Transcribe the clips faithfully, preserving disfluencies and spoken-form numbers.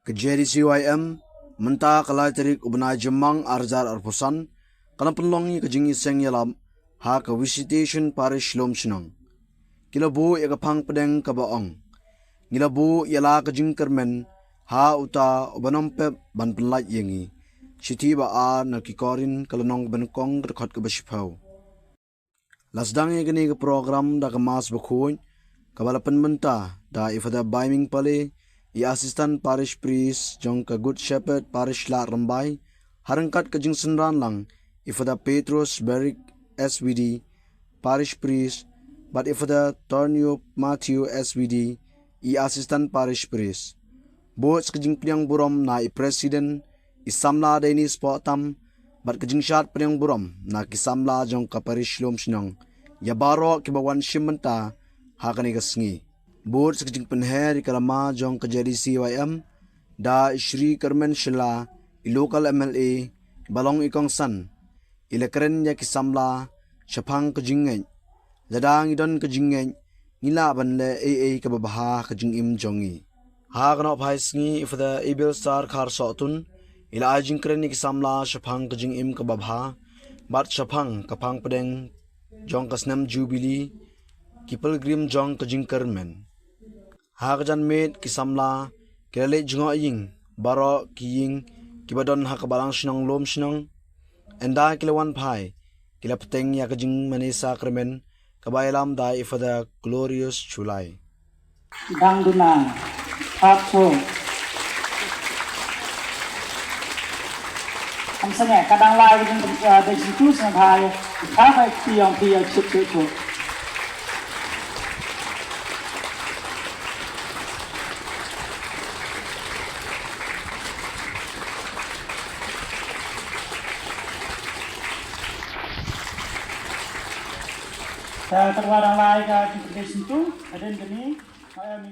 Ka J D C Y M mynta ka lai tarik u bnai Jymmang ar hajar arphew san ka la pynlong ïa ka jingïaseng ïalap ha ka Visitation Parish Lumshnong. Ki la buh ïa ka phang pdeng kaba ong, ngi la buh ïa la ka jingkyrmen ha uta uba nongpep ban pynlait ïa ngi. Shithi ba ar na ki Korinth ka lynnong ba nyngkong ka dkhot kaba shiphew. La sdang ïa kane ka program da ka Mass bakhuid kaba la pynmynta da i Father Baiming Pale, i Assistant Parish Priest jong ka Good Shepherd Parish Lad Rymbai, ha ryngkat ka jingsynran lang i Father Petrus Beric S V D, Parish Priest, bad i Father Tornio Matthew S V D, i Assistant Parish Priest. Bud sa ka jingpdiang burom na i President, i samla Dennis Pohtam, bad ka jingshad pdiang burom na ki samla jong ka Parish Lumshnong ïa baroh kiba wan shim bynta ha kane ka sngi. Bud sa ka jingpynher ïa ka lama jong ka J D C Y M da i Shri Kyrmen Shylla, i Local M L A, ba long i kongsan. I la kren ïa ki samla shaphang ka jingngeit. Lada ngi don ka jingngeit, ngi lah ban leh ei ei kaba bha ha ka jingim jong ngi. Ha ka nongphai sngi i Father Abel Star Kharsohtun i la ai jingkren ïa ki samla shaphang ka jingim kaba bha bad shaphang ka phang pdeng jong ka snem Jubilee, ki pilgrim jong ka jingkyrmen. Ha ka janmiet ki samla ki la leit jngoh ïing baroh ki ïing kiba don ha ka balang shnong Lumshnong. Ynda ki la wan phai ki la bteng ïa ka jingmane sakramen kaba ïalam da i Father Glorious July. Dang duna. Hap so. Am sene ka dang lai ka jing, eh, da jingtu sene bha ïa. Ka bai ti ong ti ïa chip chip chip. Ta ta wa dang lai ka jing tu, aden kani, aya mi.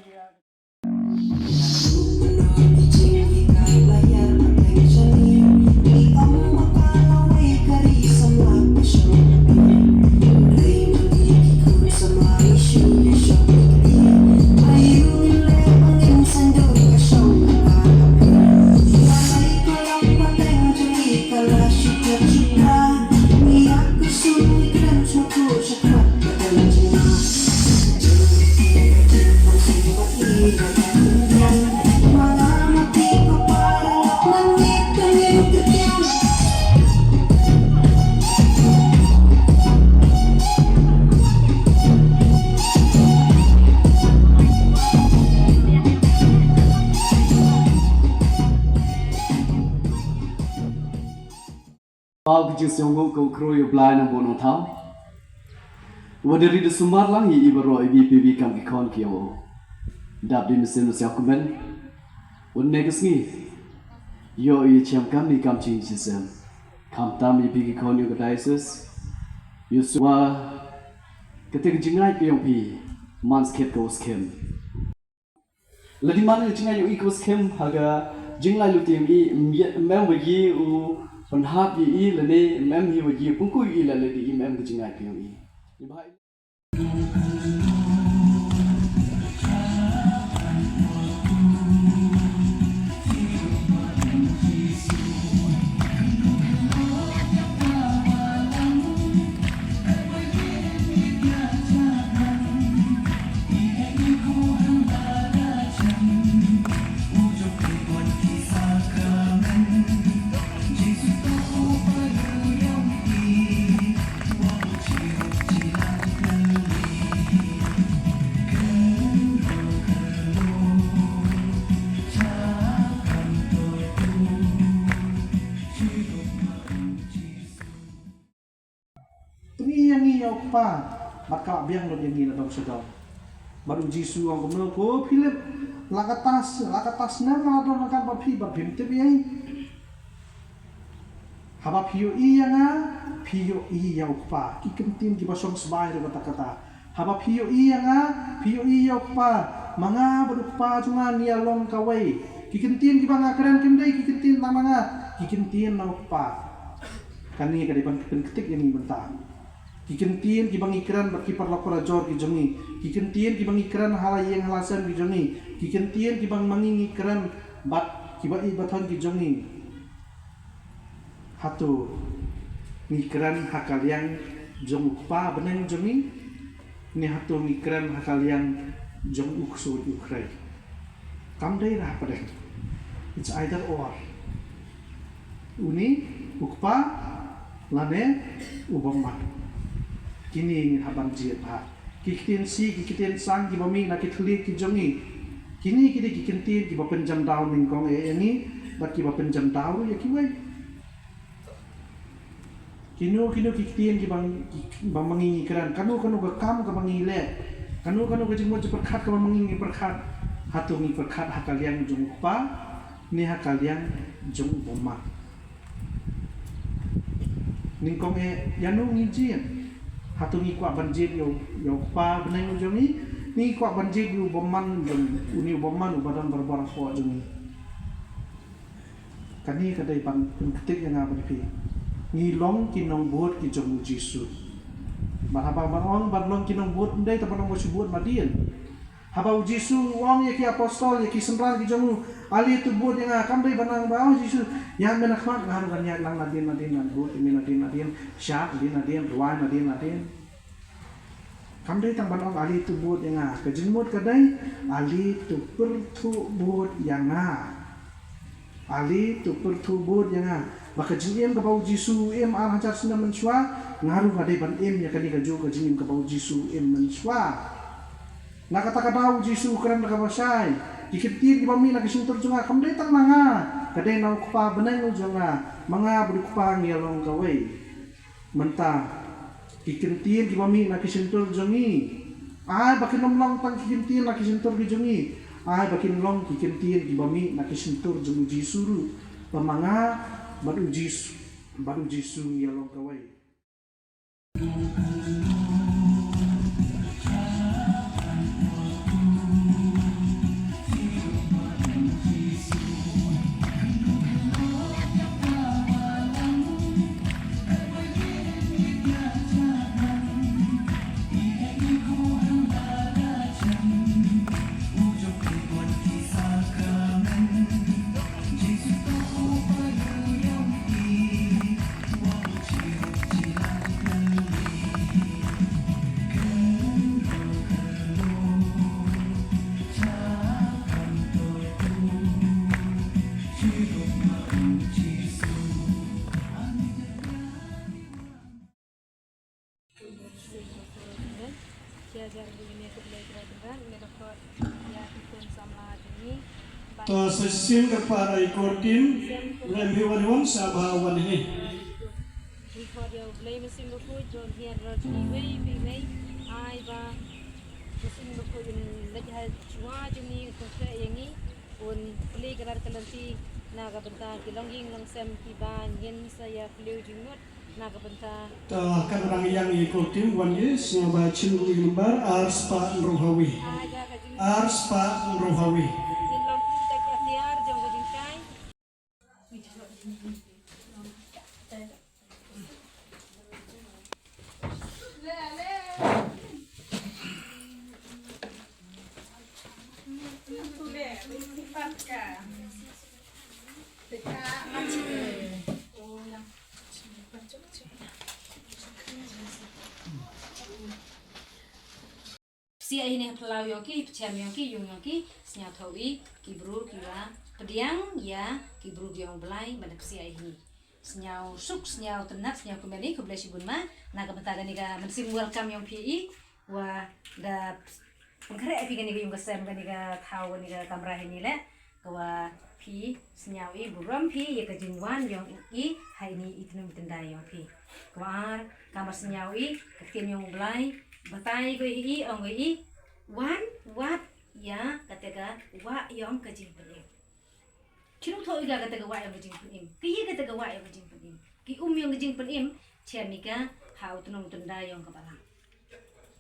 Pau ka jingsngewnguh ka u khrui u Blai nang bun u thaw. Wa da ri da sumar lang ïa i baroh i bi pi bi kam ki khon ki ong. Dap di mesin mesin aku men. Wan ne ka sngi. Ïoh i chem kam ni kam ching chisem. Kam tam i bi ki khon ïa ka diocese. Ïoh su wa ka te ka jingai ka ïong pi. Man skhet ka u skhem. Lada man ka jingngeit ïa u i ka skhem ha ka jinglai luti ïa u i, mem wa ji u pynhap ïa i lane mem hi wa ji u pynku ïa i, lada i mem ka jingngeit ïa u i. Pynïeng ïa ngi ïa u Kpa, bad ka la biang lut ïa ngi na dong sha dong. Bad u Jisu u ong kumno, ko Philip, la kata s-, la kata snem nga don ryngkat bad phi, bad phim tip ïa ngi. Haba phi ïohi ïa nga, phi ïohi ïa u Kpa. Ki ktien kiba shong sbai ruh kata kata. Haba phi ïohi ïa nga, phi ïohi ïa u Kpa. Ma nga bad u Kpa jong nga ngi ïa long kawei. Ki ktien kiba nga kren kim dei ki ktien tang na nga. Ki ktien na u Kpa. Kane ka dei ban pynktik ïa ngi mynta. Ki ktien kiba ngi kren bad ki paralok parajor ki jong ngi. Ki ktien kiba ngi kren ha la ïing ha la sem ki jong ngi. Ki ktien kiba ma ngi ngi kren Bad kiba ïeit ba thon ki jong ngi, hato ngi kren ha ka liang jong u Kpa bneng jong ngi, ne hato ngi kren ha ka liang jong u ksuid u khrei? Kam dei ra hapdeng. It's either or. Une u Kpa lane u bymman. Kine ngin hap ban jied bha. Ki ktien sih, ki ktien sang kiba mih na ki thylliej ki jong ngi, kine ki dei ki kyntien kiba pynjam daw nyngkong eh ïa ngi bad kiba pynjam daw ruh ïa kiwei. Kino kino ki ktien kiba, kiba ma ngi ngi kren, kano kano ka kam kaba ngi leh, kano kano ka jingmut jingpyrkhat kaba ma ngi ngi pyrkhat, hato ngi pyrkhat ha ka liang jong u Kpa ne ha ka liang jong u bymman? Nyngkong eh ïano ngi jied? Hato ngi kwah ban jied ïa u, ïa u Kpa bneng u jong ngi, ne ngi kwah ban jied ïa u bymman jong ngi, une u bymman uba don barabor hapoh jong ngi? Kane ka dei ban pynkynthih ïa nga bad phi. Ngi long ki nongbud ki jong u Jisu. Bad haba ban ong ban long ki nongbud, ym dei tang ban ong ba shu bud nadien. Haba u Jisu u ong ïa ki apostol, ïa ki synran ki jong u, ale to bud ïa nga, kam dei ban ong ba, oh Jisu, ïaid me na khmat, nga ruh ngan ïaid lang nadien nadien, ngan bud ïa me nadien nadien, shad nadien nadien, rwai nadien nadien. Kam dei tang ban ong ale to bud ïa nga. Ka jingmut ka dei, ale to pyrthuh bud ïa nga. Ale to pyrthuh bud ïa nga. Ba ka jingim kaba u Jisu u im ar hajar snem mynshuwa, nga ruh nga dei ban im ïa kane kajuh ka jingim kaba u Jisu u im mynshuwa. Na kata ka daw u Jisu u kren da kaba shai. Ki kyntien kiba mih na ki shyntur jong nga kam dei tang na nga, ka dei na u Kpa bneng u jong nga. Ma nga bad u Kpa ngi ïalong kawei. Mynta, ki kyntien kiba mih na ki shyntur jong ngi, ai ba kin ym long tang ki kyntien na ki shyntur ki jong ngi, ai ba kin long ki kyntien kiba mih na ki shyntur jong u Jisu ruh, ba ma nga bad u Jisu, bad u Jisu ngi ïalong kawei. To sa shisien ka para i core team, lem hi wan wan sa ba wan hi. Ngi khot ïa U Blei Mynsiem Bakhuid, don hiar rot ngi wei, wei, wei. Ai ba Mynsiem Bakhuid un leit ha shuwa jong ngi, un kyrkhu ïa ngi, un plie ka lar ka lynti na ka bynta ki longïing longsem kiba ngin sa ïa plie jingmut na ka bynta. Ta ka dang ïa ngi core team wan ngi, sngewbha chim ïa u number ar spah hynriew hawi. Ar spah hynriew hawi. Ngin long plie ta ki atiar jong ka jingshai. Psiah ïa ine ha phyllaw ïong ki, pyrshang ïong ki, ïong ïong ki, sngewthuh i ki bru kiwa pdiang ïa ki bru ki ïong U Blai, ban da psiah ïa ine. Sngewsuk, sngewtynnat, sngewkmen i, khublei shibun ma na ka bynta kane ka mynsiem welcome ïong phi i, wa da pynkhreh phi kane ka ïung ka sem, kane ka thaw, kane ka kamra ha ine leh. Ka wa phi sngewthuh i burom phi ïa ka jingwan ïong i ha ine i tnum i tyndai ïong phi. Ka wa ar, ka mar sngewthuh i ka ktien ïong U Blai, batai ko i, ong ko i, wan wat ïa kata ka wah ïong ka jingpynim. Ki nongthoh i ka kata ka wah ïong ka jingpynim. Ki ïa kata ka wah ïong ka jingpynim. Ki um ïong ka jingpynim, chem i ka ha u tnum u tyndai ïong ka balang.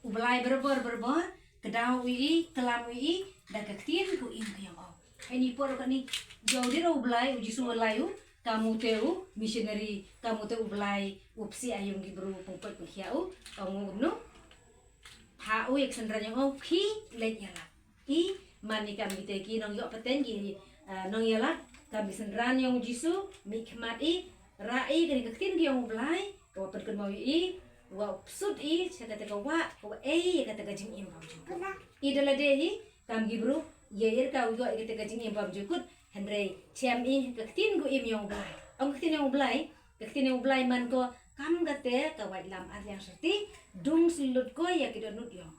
U Blai barabor barabor, ka daw u i, ka lam u i, da ka ktien ka u im ka ïong o. Hynrei por kane, jong dei U Blai, u Jisu u lai u, ka mut u missionary, ka mut U Blai, u psiah ïong ki bru, pynkoit pynkhiah u, ong u kumno. Ha u ïa ka synran ïong o, ki leit ïalap. I man i kam kita ki nongïoh pateng ki, Ah, nongïalap, kam ki synran jong u Jisu, mih khmat i, rah i kane ka ktien ka jong u Blai, ka wa pynkynmaw ïa i, wa u psut i sha kata ka wah, ka wa ei kata ka jingim bymjukut. I da lade hi, kam ki briew, ïa i ka u ïoh ïa kata ka jingim bymjukut, hynrei chem i ka ktien ka im jong u Blai. Ong ka ktien jong u Blai, ka ktien jong u Blai man ko, kam kata ka waitlam ar liang syrti, dung syllut ko ïa ki dohnud jong.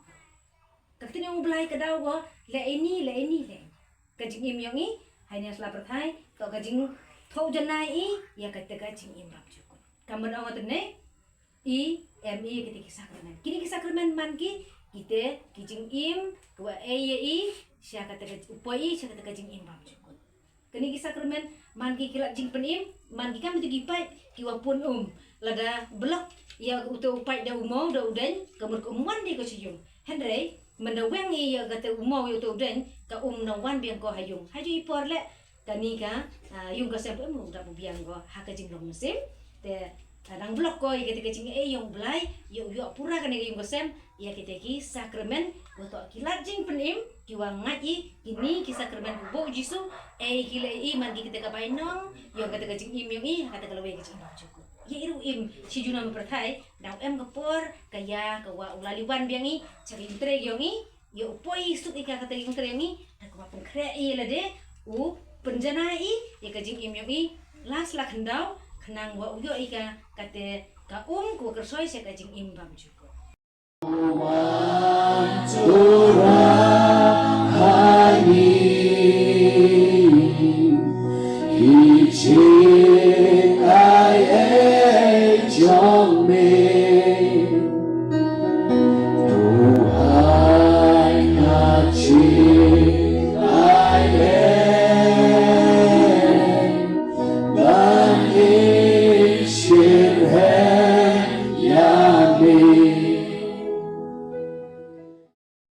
Ka ktien jong u Blai ka daw ko, leh ini, leh ini, leh ini. Ka jingim jong i, ha ine i sla pyrthai, to ka jingthoh janai i, ïa kata ka jingim bymjukut. Ka mut ong te ne, i, em i, kata ki sakramen. Kine ki sakramen man ki, kita, ki jingim, ka wa ei ïa i, sha kata ka u poi i, sha kata ka jingim bymjukut. Kane ki sakramen, man ki ki lad jingpynim, man ki kam tu ki paip, ki wa pun um. Lada block, ïa uto u paip da u maw, da u deng, ka mut ka um wan de ko sha yung. Hynrei, mynda weng i ïa kata u maw ïa uto u deng, ka um nang wan biang ko ha yung. Ha ju i por leh, kane ka, ah, yung ka sem em u da u biang ko, ha ka jinglong mynsiem. Te, ah, nang block ko ïa kata ka jingei jong u Blai, ïa u ïoh pura kane ka yung ka sem, ïa kita ki sakramen, wa to ki lad jingpynim, ki wa ngeit i, kine ki sakramen ka buh u Jisu, ei ki leh i man ki kata ka bainong, jong kata ka jingim jong i, kata ka lawei ka jingim bymjukut. Ïa i ruh im, shi junom pyrthai, dang em ka por, ka ïa, ka wa u la liwan biang i, sha ka jingtrei jong i, ïa u poi suk i ka kata ka jingtrei jong i, da ka wa pynkhreh i lade, u pynjanai i, ïa ka jingim jong i, la sla khyndaw, khnang wa u ïoh i ka, kata ka um, ka wa kyrsoi sha ka jingim bymjukut.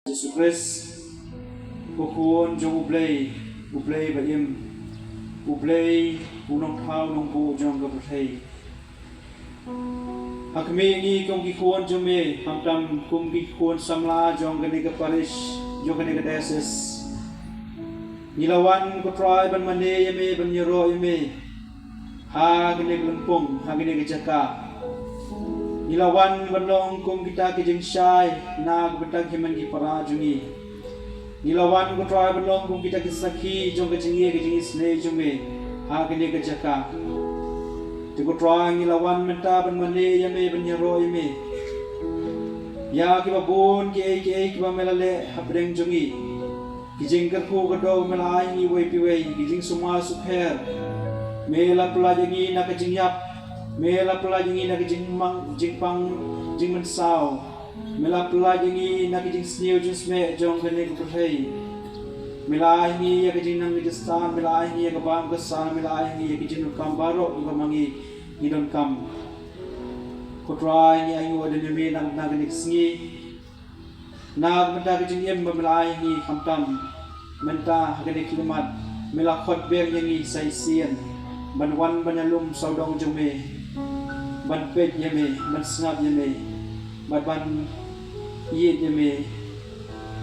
Jisu Khrist, u khun jong U Blei, U Blei ba im, U Blei, u nongthaw nongbuh jong ka pyrthei. Ha khmih ngi kum ki khun jong me, khamtam kum ki khun samla jong kane ka parish, jong kane ka diocese. Ngi la wan ko Trai ban mane ïa me, ban ïaroh ïa me. Ha kane ka lympung, ha kane ka jaka. Ngi la wan ban long kum kita ki jingshai, na ka bynta ki hynmen ki para jong ngi. Ngi la wan ko Trai ban long kum kita ki sakhi, jong ka jingïeit ka jingisynei jong me. Ha kane ka jaka. Te ko Trai ngi la wan mynta ban mane ïa me ban ïaroh ïa me. Ïa kiba bun kiei kiei kiba me la leh hapdeng jong ngi. Ki jingkyrkhu kyrdoh me la ai ngi wei pa wei, ki jingsumar sukher. Me la pyllait ïa ngi na ka jingïap. Me la pyllait ïa ngi na ka jingmang, jingpang, jingmynsaw. Me la pyllait ïa ngi na ka jingsniew jingsmeh jong kane ka pyrthei. Me la ai ngi ïa ka jingnang ka jingstad, me la ai ngi ïa ka bam ka sah, me la ai ngi ïa ka jingdonkam baroh kaba ma ngi ngi donkam. Ko Trai ngi ainguh ïa me na, na kane ka sngi. Na ka bynta ka jingim ba me la ai ngi khamtam. Mynta ha kane ka khyllipmat me la khot biang ïa ngi sa shisien ban wan ban ïalum sawdong jong me. Ban peit ïa me, ban sngap ïa me. Bad ban ïeit ïa me.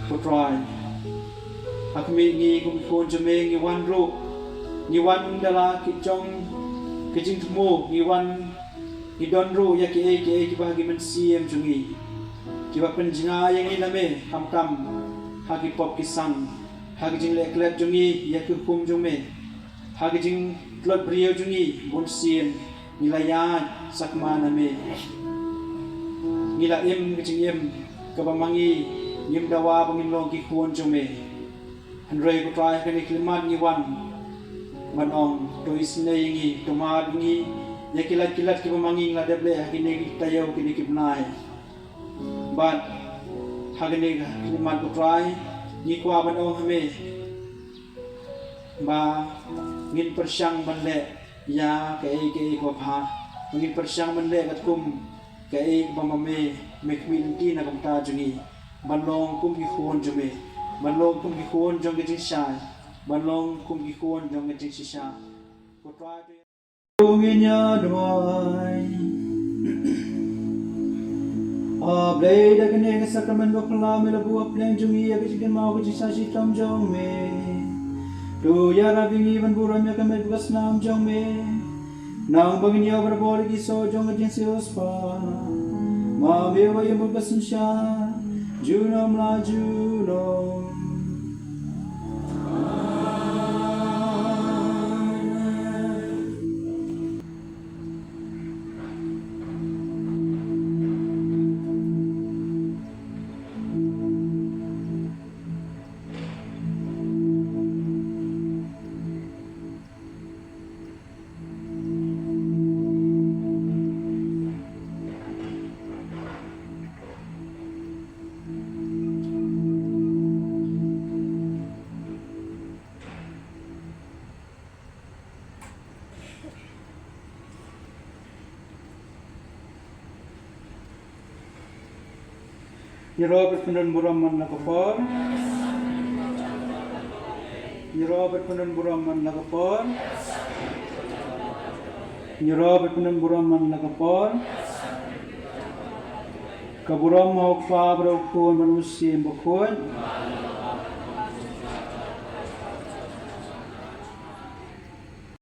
Ko Trai. Ha khmih ngi kum ki khun jong me ngi wan ruh. Ngi wan da la ki jong ka jingthmu, ngi wan ngi don ruh ïa kiei kiei kiba ha ki mynsiem jong ngi. Kiba pynjngai ïa ngi na me, khamtam ha ki pop ki san, ha ki jingleh klet jong ngi ïa ki hukum jong me, ha ki jingtlot briew jong ngi, bunsien ngi la ïaid sakma na me. Ngi la im ka jingim kaba ma ngi ngim dawa ba ngin long ki khun jong me. Hynrei ko Trai ha kane ka khyllipmat ngi wan ban ong to isynei ïa ngi, to map ïa ngi ïa ki lait ki lait kiba ma ngi ngi la dep leh ha kine ki taïew kine ki bnai. Bad ha kane ka khyllipmat ko Trai ngi kwah ban ong ha me ba ngin pyrshang ban leh ïa kaei kaei kaba bha, ba ngin pyrshang ban leh katkum kaei kaba ma me me khmih lynti na ka bynta jong ngi. Ban long kum ki khun jong me. Ban long kum ki khun jong ka jingshai. Ban long kum ki khun jong ka jingshisha. Ko Trai to ngin ïa duwai. A Blei, da kane ka sakramen ba phylla me la buh hapdeng jong ngi ïa ka jingkynmaw ka jingshitom jong me. To ïarap ïa ngi ban burom ïa ka met bad ka snam jong me. Nang ba ngin ïoh barabor ïa ki soh jong ka jingsiewspah. Ma me ba ïa ka synshar junom la junom. Ngi ïoh ban pynburom man la ka por. Ngi ïoh ban pynburom man la ka por. Ngi ïoh ban pynburom man la ka por. Ka burom ha u Kpa bad u Khun bad u Mynsiem Bakhuid.